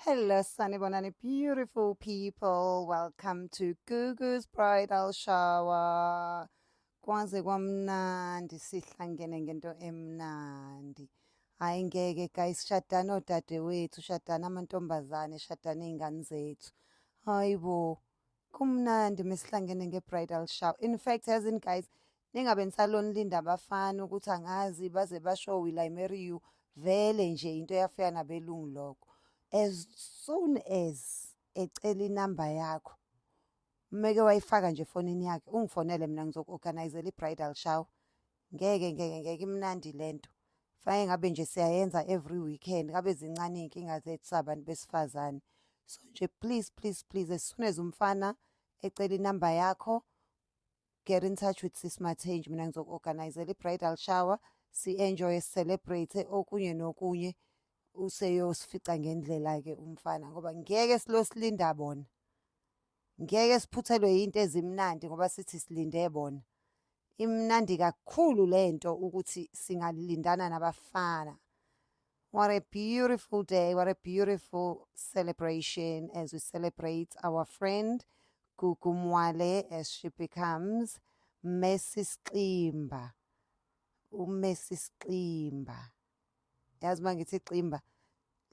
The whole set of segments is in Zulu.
Hello, Sanibonani, beautiful people. Welcome to Gugu's bridal shower. Kwaze kwamnandi, sihlangene ngento emnandi. Hayi ngeke guys, shadana odadewethu, shadana amantombazane, shadana iy'ngane zethu. Hayi bo, kumnandi mesihlangene nge-bridal shower. In fact, yazini guys, ningabe nisaloni linda abafana ukuthi angazi baze basho, "Will I marry you?" Vele nje into eyafika nabelungu lokho. As soon as ecela inamba yakho, meke wayifaka nje efonini yakhe, ungifonele mina, ngizoku-organizela i-bridal shower. Ngeke, ngeke, ngeke, imnandi lento. Fanele ngabe nje siyayenza every weekend, ngabe zincane iy'nkinga zethu sabantu besifazane. So nje please, please, please, as soon as umfana ecela inamba yakho, get in touch with Sis Mathenji, mina ngizoku-organizela i-bridal shower, si-enjoy, celebrate okunye nokunye. Useyosifica ngendlela-ke umfana, ngoba ngeke silo silinda bona. Ngeke siphuthelwe yinto ezimnandi ngoba sithi silinde bona. Imnandi kakhulu lento ukuthi singalindana nabafana. What a beautiful day, what a beautiful celebration as we celebrate our friend Gugu Mwale as she becomes Mrs. Ximba. UMrs. Ximba. Yazi uma ngithi Ximba,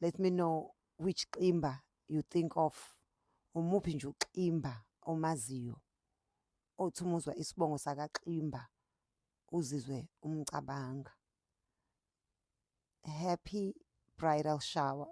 let me know which Ximba you think of. Umuphi nje uXimba omaziyo othi uma uzwa isibongo sakaXimba uzizwe umcabanga? Happy bridal shower.